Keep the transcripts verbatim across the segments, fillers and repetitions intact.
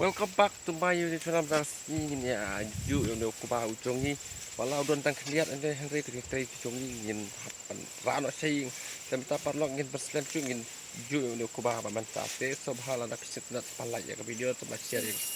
Welcome back to my YouTube channel. Ngin ïa ju ïa u kba u jong ngi. Wat la u don tang khyndiat ynda hynrei ka jingtrei ka jong ngi ngin hap ban rah noh sha ïing. Te mynta paralok ngin pynslem shuh, ngin ju ïa u kba ba mynta. Te sngewbha lada phi sngewtynnat sngewbha like ïa ka video, te ba share ïa ka.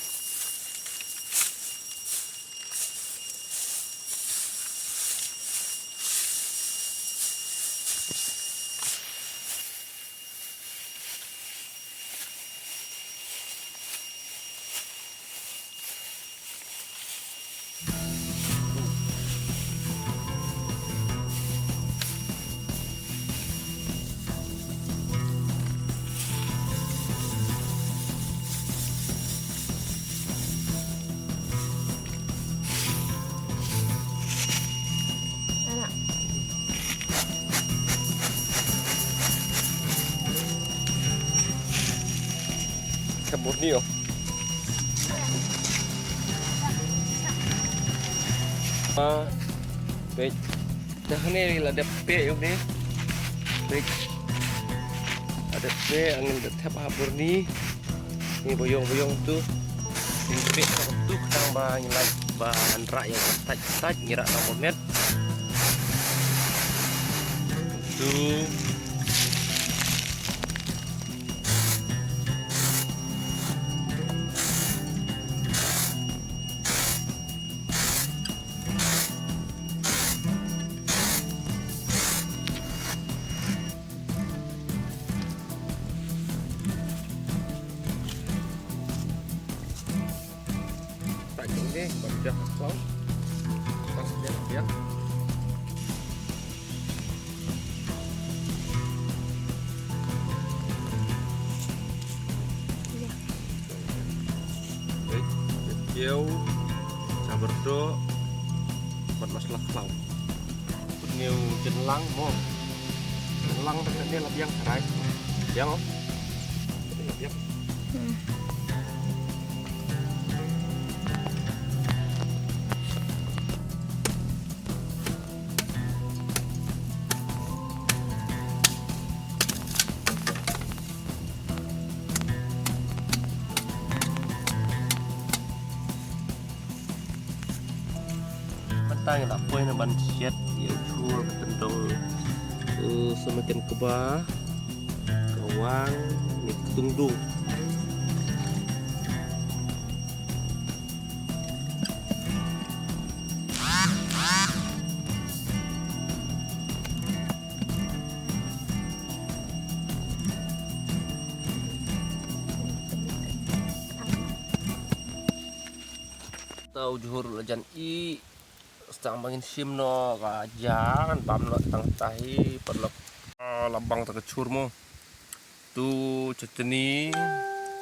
Ka burni, oh. Ah, peit. Dah ni la dep peit, yuk ni. Peit. La dep peit, angin da thep ha burni. Ni buyong buyong tu. Ni peit tu, tang ba ngi lai ba ngi rah ïa ka stait stait, ngi rah tang ba met. Tu. Tak jong deh, bad dah kau. Tak sejak biar. Ïa, ïa, ïa, campur tu, bad masala khlaw. Put neu jenlang mo. Jenlang tak dia labiang serai. Biang, oh. Labiang. Hmm. Mynta ngi la poi na ban shet ïa u jhur ka tyndong. Eh, sa ma ken kba, ka wang, ne ka tungdung. Tau jhur la jan i, stang ba ngin shim noh ka ja, ngan bam noh tang tahi, paralok. Ah, la bang ta ka jhur mo. Tu chutney,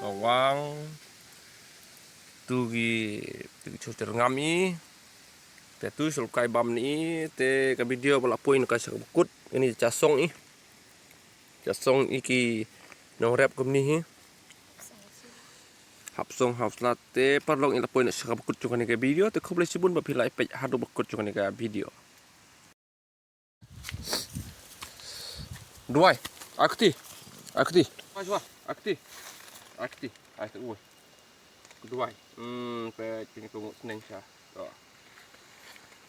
ka wang, tu ki, tu ki jhur jyrngam i. Te tu shu kai bam ni, te ka video ba la poi na ka sha ka bakut, ini ja song i. Ja song i ki nongrep kumne hi. Hap song hap slat, te paralok, ngi la poi na sha ka bakut jong kane ka video, te khublei shibun ba phi la ïa peit haduh bakut jong kane ka video. Duwai, akti, akti. Duwai, duwai, akti, akti, akti. Ai, duwai. Hmm, peit kane ka ngut sneng sha. To.